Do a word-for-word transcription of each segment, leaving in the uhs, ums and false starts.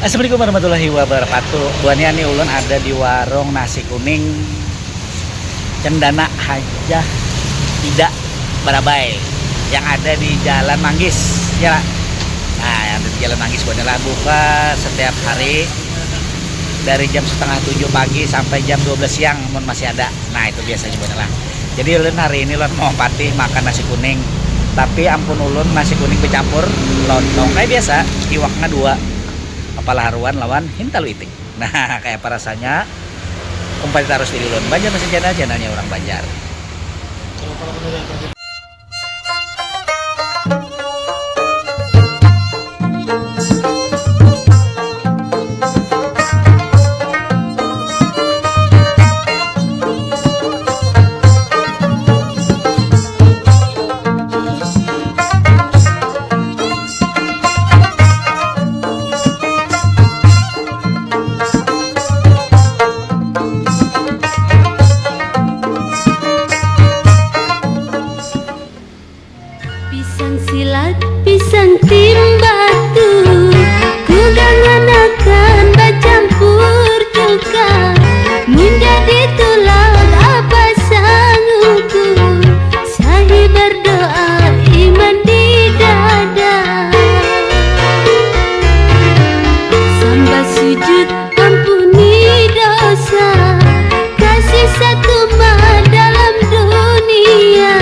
Assalamualaikum warahmatullahi wabarakatuh. Buhannya nih, ulun ada di warung nasi kuning Cendana Hajah Ida Barabai yang ada di Jalan Manggis, ya lah. Nah, yang ada di Jalan Manggis, buhannya lah buka setiap hari dari jam setengah tujuh pagi sampai jam dua belas siang, mun masih ada. Nah, itu biasanya, buhannya lah. Jadi ulun hari ini, ulun mau patih makan nasi kuning. Tapi ampun ulun, nasi kuning bercampur lontong. Kayak biasa, iwaknya dua. Kepala haruan lawan hintalu itik. Nah, kayak apa rasanya? Umpai terus di ulun Banjar Mesin Channel, channelnya orang Banjar. Pisang silat, pisang timbatu, kudangan akan bacampur cuka, mun jadi tulak apa sanguku, sahi berdoa iman di dada. Sambah sujud ampuni dosa, kasih satu ma dalam dunia,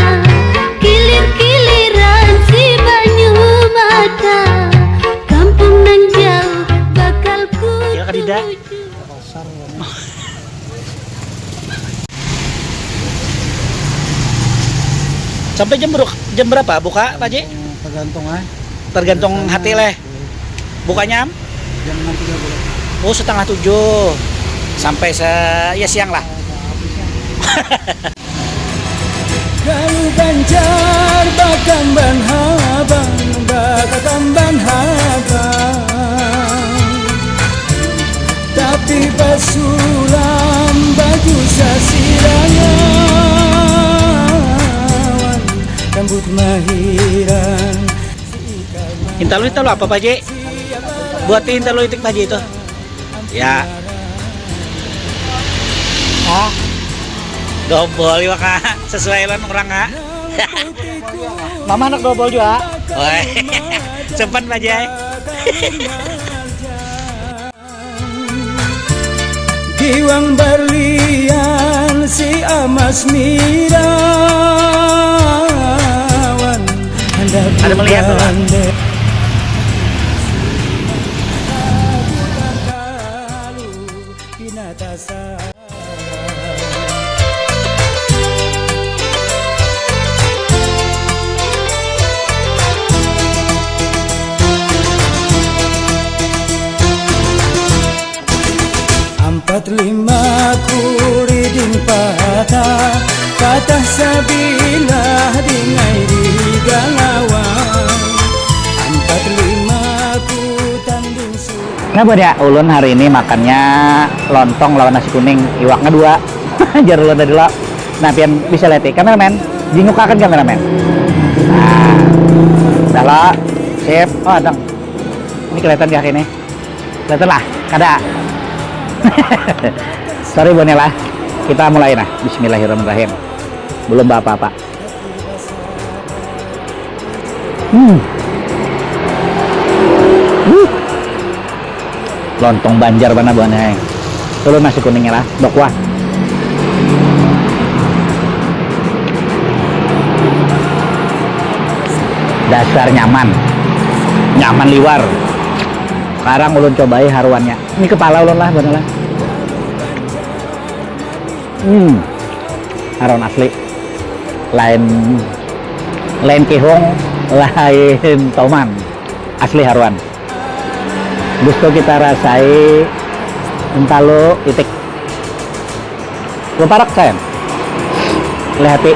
kilir-kiliran si banyu mata, kampung nan jauh bakal ku Ya, kadida. tuju. Sampai jam beruk- jam berapa buka, Pak Haji? Tergantung ah. Tergantung hati leh. Bukanya am? Jam enam tiga puluh. Oh, setengah tujuh sampai se ya siang lah. Galuh Banjar bakamban habang, bakakamban habang. Tapi basulam baju sasirangawan, rambut mahiran. Hintalu, hintalu apa, Pak Haji? Buat hintalu itik, Pak Haji, itu. Ya. Ah, dobol iwak, ah. Sesuai lawan orang, ah. Mama anak dobol juga. Woi. Sempan, Pak Haji. Giwang barlian si amas mirawan, handak Ada melihat, Bapak? bugande. Pinatasan. Ampat lima kuriding patah, patah sabilah dingai di galawang. Ampat lima ku tanding su- Nah, buat ya, ulun hari ini makannya lontong lawan nasi kuning, iwaknya dua. Jar ulun tadi lo. Nah, pian bisa lihat, kameramen, jingukakan kameramen. Nah, dah lo, sip. Oh, adang. Ini kelihatan kah ini? Kelihatan lah, kada. Sorry, Bonela. Kita mulai nah. Bismillahirrahmanirrahim. Belum apa-apa. Hmm. Wuh. Lontong Banjar banar buhannya, hai. Ulun nasi kuningnya lah, bakuah. Dasar nyaman. Nyaman liwar. Sekarang ulun cobai haruannya. Ini kepala ulun lah, buhannya lah. Hmm. Haruan asli. Lain lain kihung, lain toman. Asli haruan. Habis itu kita rasai hintalu itik. Lu parak, sayang? Lihati.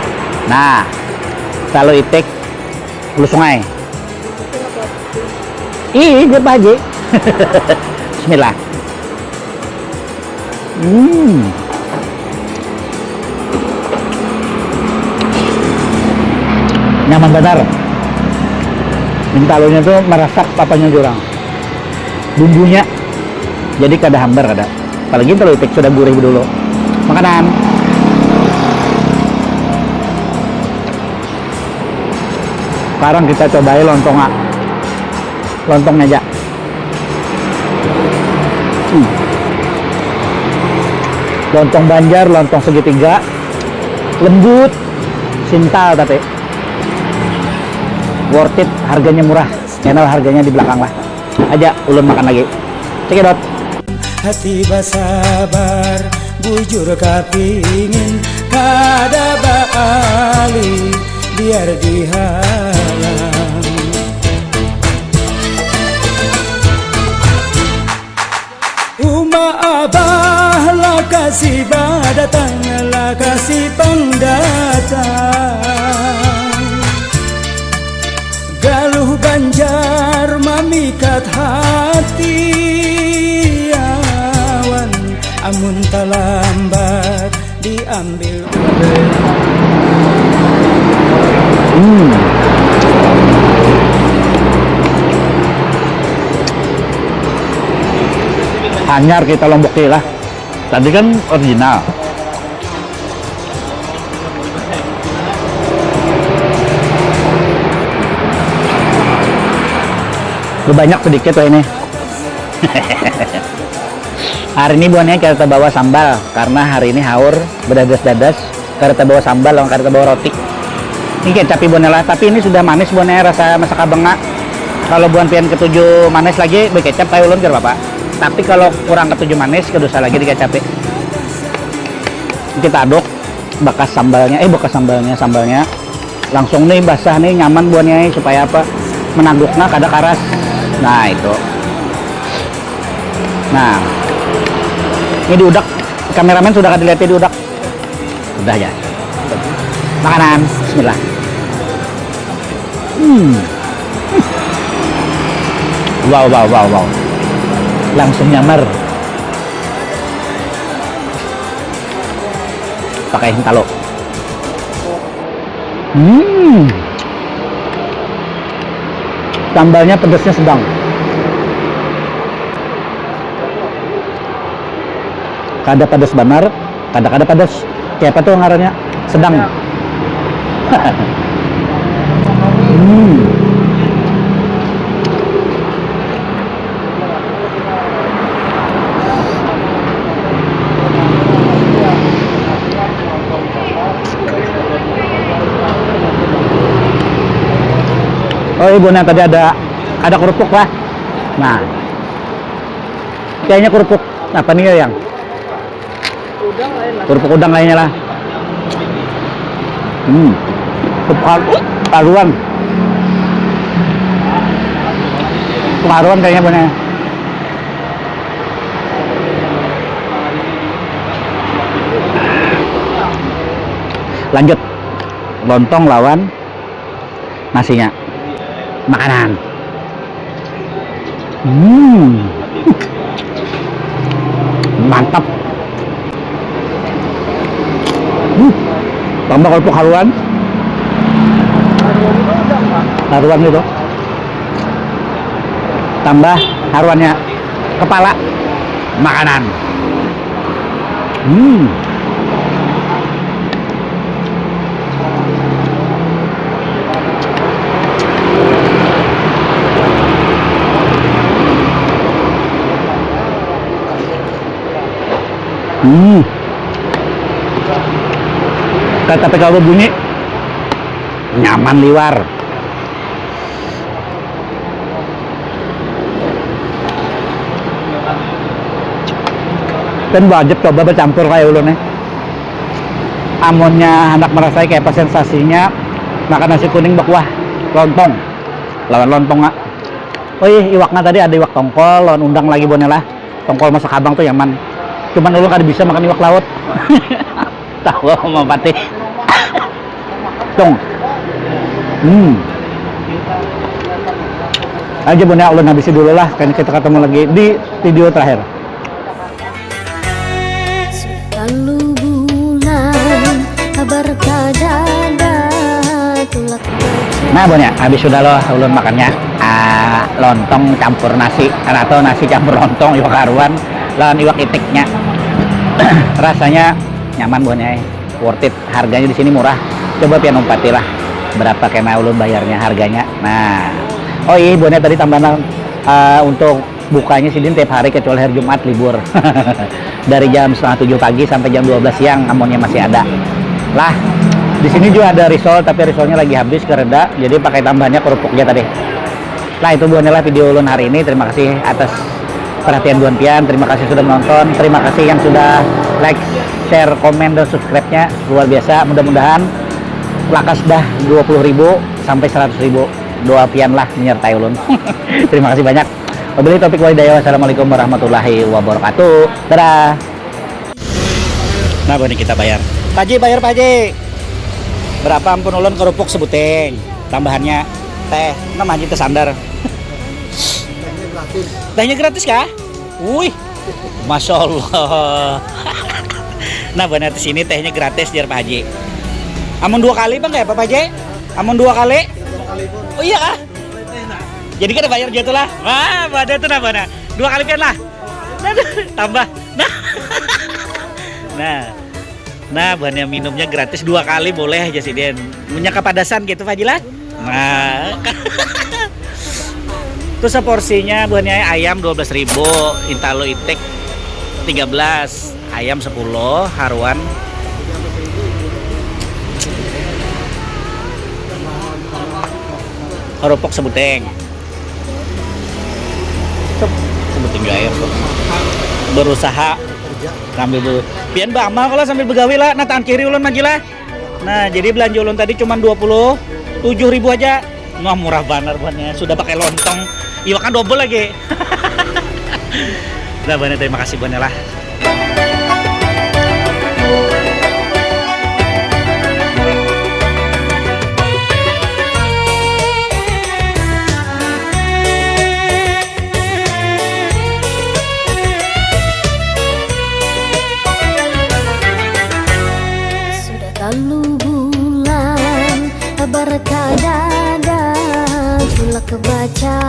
Nah, hintalu itik, hulu sungai. Ih, gue Pak Haji. Bismillah. Hmm. Nyaman banar. Hintalunya tuh meresap apanya jurang. Bumbunya Jadi kada hambar kada. Apalagi kalau itik sudah gurih dulu. Makanan. Sekarang kita cobai lontong, ah. Lontongnya aja. Hmm. Lontong Banjar, lontong segitiga, lembut, sintal tapi worth it, harganya murah. Channel harganya di belakang lah. Aja ulun makan lagi. Cekidot. Hati basabar, bujur kapingin, kada baalih biar dihalang. Uma abah lakasi badatang, lakasi pang datang. Galuh Banjar mamikat hati, awan amun talambat diambil. Hmm. Hanyar kita Lombok lah. Tadi kan original. Banyak sedikit lah ini. Hari ini buhannya kita bawa sambal karena hari ini haur, bedadas-dadas, kada tabawa sambal lawan kada tabawa roti. Ini kecap buhannya lah, tapi ini sudah manis buhannya rasa masak abang, Kak. Kalau buhan pian ketuju manis lagi, berkecap kayak ulun kada apa-apa. Tapi kalau kurang ketuju manis, kada usah lagi dikecapi. Kita aduk bekas sambalnya, eh, bekas sambalnya, sambalnya langsung nih basah nih, nyaman buhannya nih, supaya apa, menaguknya kada karas. Nah, itu. Nah, ini diudak, kameramen sudah kada lihat diudak. Udah ya. Makanan, bismillah. Hmm. Wow, wow, wow, wow. Langsung nyamar. Pakai hintalo. Hmm. Sambalnya pedasnya sedang. Kada pedas banar, kada kada pedas. Kayak apa tuh ngarannya? Sedang. Hmm. Oh, ibu, nah, tadi ada ada kerupuk lah. Nah, kayaknya kerupuk apa nih ya, yang kerupuk udang lainnya lah. Hmm. Kerupuk haruan. Kerupuk haruan kayaknya punya. Lanjut, lontong lawan nasinya. Makanan. Hmm. Mantap. Hmm. Tambah kerupuk haruan. Haruan gitu. Tambah haruannya. Kepala makanan. Hmm. Hmm. Kata P K W bunyi nyaman liwar. Dan wajib coba bercampur kayak ulun nih. Amunnya hendak merasai kayak apa sensasinya makan nasi kuning berkuah lontong lawan lontong, ah. Oh iya, iwaknya tadi ada iwak tongkol lawan undang lagi, bonela. Tongkol masak habang tuh nyaman. Cuman ulun kada bisa makan iwak laut. Tahu mau patih. Dong. Hmm. Aja, Bunda, ulun habisi dulu lah. Kan kita ketemu lagi di video terakhir. Sekalu bulan, kabar kadada, tulak baca. Nah, buhannya, habis sudah loh ulun makannya. Ah, lontong campur nasi, atau nasi campur lontong, iwak haruan lawan iwak itiknya. Rasanya nyaman, buhannya, eh. Worth it. Harganya di sini murah. Coba pian umpati lah berapa kena ulun bayarnya harganya. Nah, oh iya, buhannya, tadi tambahan, eh, untuk bukanya sidin tiap hari kecuali hari Jumat libur. Dari jam setengah tujuh pagi sampai jam dua belas siang amunnya masih ada. Lah, di sini juga ada risol, tapi risolnya lagi habis, kereda, jadi pakai tambahannya kerupuknya tadi. Lah, itu buhannya lah video ulun hari ini. Terima kasih atas perhatian buhan pian. Terima kasih sudah menonton. Terima kasih yang sudah like, share, komen, dan subscribe-nya. Luar biasa. Mudah-mudahan lakas dah dua puluh ribu sampai seratus ribu. Doa pian lah menyertai ulun. Terima kasih banyak. Wabillahi taufiq wal hidayah. Wassalamualaikum warahmatullahi wabarakatuh. Dadah. Nah, ini kita bayar. Pak Haji, bayar, Pak Haji. Berapa ampun ulun kerupuk sebuting? Tambahannya teh. Nah, Haji tersandar. Tehnya gratis kah? Wih, Masya Allah. Nah, buhannya di sini tehnya gratis, jar Pak Haji. Amun dua kali, Bang, kayak apa, Pak Haji? Amun dua kali? Oh iya kah? Jadi kada bayar jatuh lah. Wah, pada tuh, nah, buhannya. Dua kali pian lah. Aduh, tambah. Nah. Nah. Nah, buhannya minumnya gratis dua kali boleh aja sih, Den. Punya kapadasan gitu, Pak Haji lah. Nah. Itu seporsinya buhannya ayam dua belas ribu, intalo itik tiga belas, ayam sepuluh, haruan kerupuk sebuteng. Cuk, sebuteng juga air tuh. Berusaha sambil be pian beramal kalau sambil begawi lah. Nah, tangan kiri ulun maju lah. Nah, jadi belanja ulun tadi cuma dua puluh tujuh ribu aja. Wah, murah banar buhannya. Sudah pakai lontong. Iwaknya double lagi. Nah, buhannya, terima kasih buhannya lah. Sudah talu bulan barkadada, tulak baca